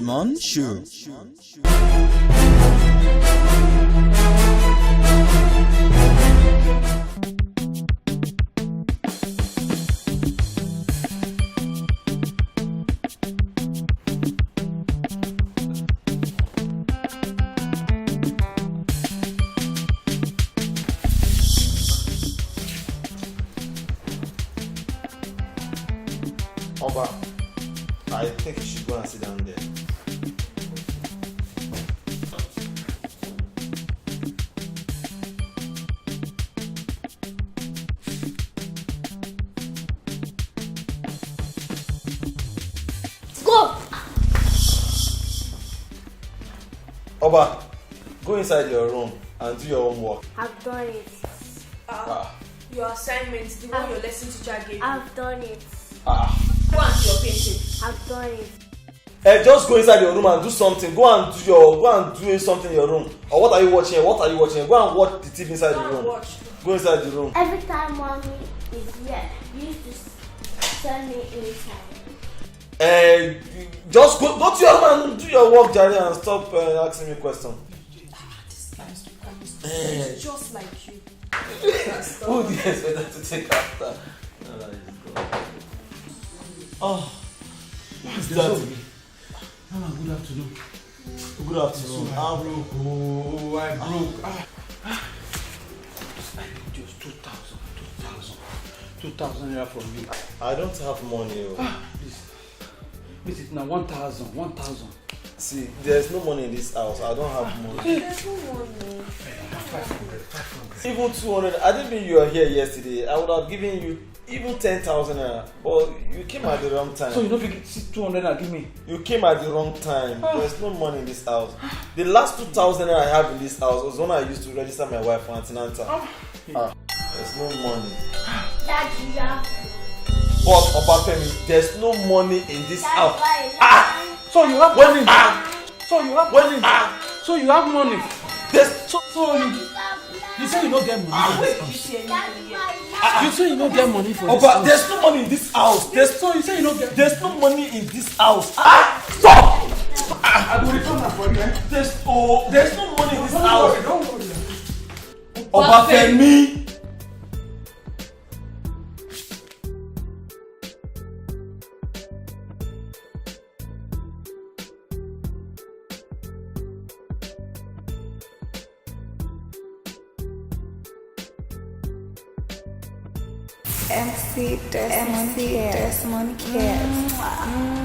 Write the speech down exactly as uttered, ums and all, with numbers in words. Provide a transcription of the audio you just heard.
Mon Show. Oba, I think you should go and sit down there. Go! Oba, go inside your room and do your homework. I've done it. Ah, your assignment, the one your lesson teacher gave you. I've done it. Ah. Go and do your painting. I've done it. Eh, just go inside your room and do something. Go and do your, go and do something in your room. Or what are you watching? What are you watching? Go and watch the T V inside the room. Go and watch. Go inside the room. Every time mommy is here, you used to s- send me inside. Eh, just go, go to your room and do your work, Jare, and stop uh, asking me questions. Ah, this guy is too kind. Eh. He's just like you. Who do you expect that to take after? No, no, it's God. Oh, what's that? Mama, good afternoon. Good afternoon. So I broke. Oh, I broke. Ah. Ah. I need just two thousand, two thousand, two thousand naira from you. I don't have money. Oh. Ah, please. Please, it's now one thousand, one thousand. See, there's no money in this house. I don't have money. There's no money. Five hundred, five hundred. Even two hundred. I didn't mean you were here yesterday. I would have given you even ten thousand naira. But you came at the wrong time. So you don't think it's two hundred and give me? You came at the wrong time. Ah. There's no money in this house. The last two thousand naira I have in this house was when I used to register my wife for antenatal. Ah. Ah, there's no money. Daddy, yeah. But Obafemi, there's no money in this house. Ah! So you have money? Ah! So you have money? Ah! So you have money? There's so, so you, you say you no get money for this house. You say you no get money for this house. Oba, there's no money in this house. There's, so you say you no get, there's no money in this house. Ah! Stop! Ah! I will return am for you, eh? There's, oh, there's no money in this house. Don't worry, don't worry. Obafemi. M C Desmond Cares. Desmond Cares.